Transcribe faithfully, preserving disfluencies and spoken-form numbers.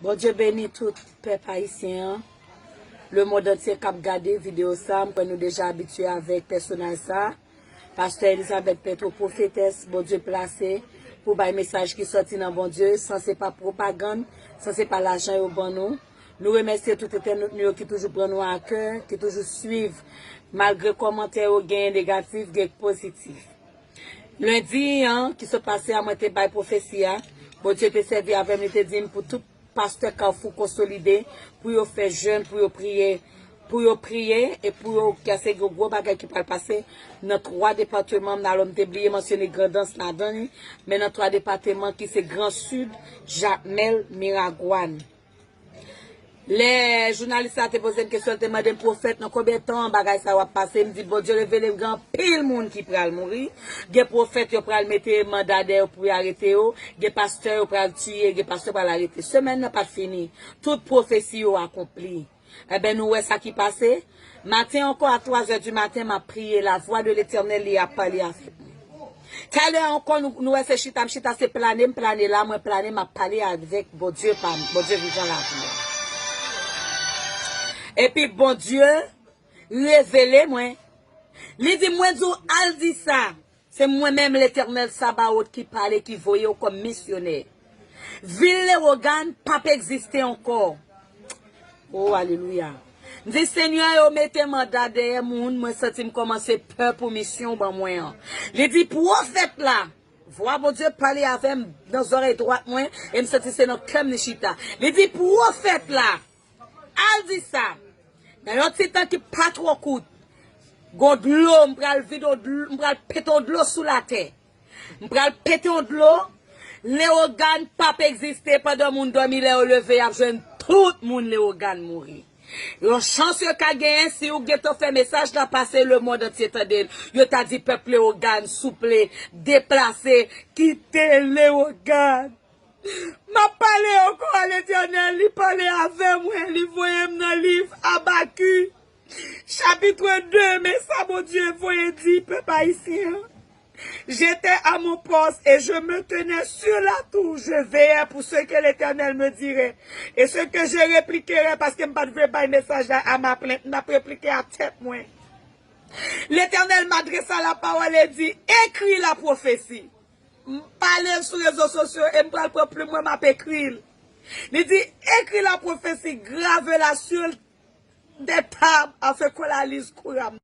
Bondye beni tout pèp ayisyen an. Lemonn antye k ap gade videyo sa, m kwè nou deja abitye avèk pèsonaj sa. Pastè Elizabeth Petro, pwofetès Bondye plase pou bay mesaj ki sòti nan Bondye, san se pa pwopagann, san se pa lajan yo ban nou. Nou remèsye tout entènot nou yo ki toujou pran nou a kè, ki toujou swiv, malgre kòmantè yo genyen negatif, gen pozitif. Lendi an ki sot pase a, mwen te bay pwofesi a. Bondye te sèvi avè m, li te di m pou tout pastè Kafou konsolide, pou yo fè jèn, pou yo priye, pou yo priye e pou yo kase gwo gwo bagay ki pral pase nan twa depatman m nan. Alò, m te bliye mansyone Grandans ladan li, men nan twa depatman ki se Gran Sid, Jakmèl, Miragwàn. Lè jounalis la te poze m kesyon, li te mande m, pwofèt, nan konbyen tan bagay sa yo ap pase? M di, Bondye revele m gen anpil moun ki pral mouri. Gen pwofèt yo pral mete manda dèyè yo pou yo arete yo. Gen pastè yo pral tiye, gen pastè pral arete. Semèn nan pa t fini. Tout pwofesi yo akonpli. Enben, nou wè sa ki pase. Maten ankò, a twa zè di maten, m ap priye. La vwa de Letènèl, li ap pale avèk mwen. Talè ankò, nou, nou wè se chita, m chita, se plane, m plane la, mwen plane, m ap pale avèk Bondye pa m, Bondye vivan lavi a. Epi Bondye revele mwen. Li di, mwen di w, al di sa. Se mwen menm, Letènèl Sabaot, ki pale, ki voye w kòm misyonè. Vil Lewogàn p ap egziste ankò. O, alelouya. M di, Senyè, yo mete manda dèyè moun, mwen santi m kòmanse pè pou misyon w ban mwen an. Li di, pwofèt la, vwa Bondye pale avè m nan zòrèy dwat mwen, e m santi se nan kè m li chita. Li di, pwofèt la, al di sa, nan yon ti tan ki pa twò kout, gon dlo, m pral vide yon dlo, m pral pete yon dlo sou latè. M pral pete yon dlo. Lewogàn p ap egziste pandan moun dòmi, lè yo leve, y ap jwenn tout moun Lewogàn mouri. Yon chans yo ka genyen, si ou gentan fè mesaj la pase, lemonn antye tande l. Yo ta di pèp Lewogàn, souple, deplase, kite Lewogàn. M ap pale ankò a Letènèl, li pale avè mwen, li voye m nan liv Abakik, chapit de, men sa Bondye voye di pèp ayisyen an. J'étais à mon poste et je me tenais sur la tour, je veillais pour ce que l'Éternel me dirait et ce que je répliquerais, paske m pa t vle bay mesaj la a ma plainte, m t ap replike a tèt mwen. L'Éternel m'adressa la parole et dit, écris la prophétie. M pale l sou rezo sosyo e m pral pran plim mwen, m ap ekri l. Li di, écris la prophétie, grave-la sur des tables afin qu'on la lise couramment.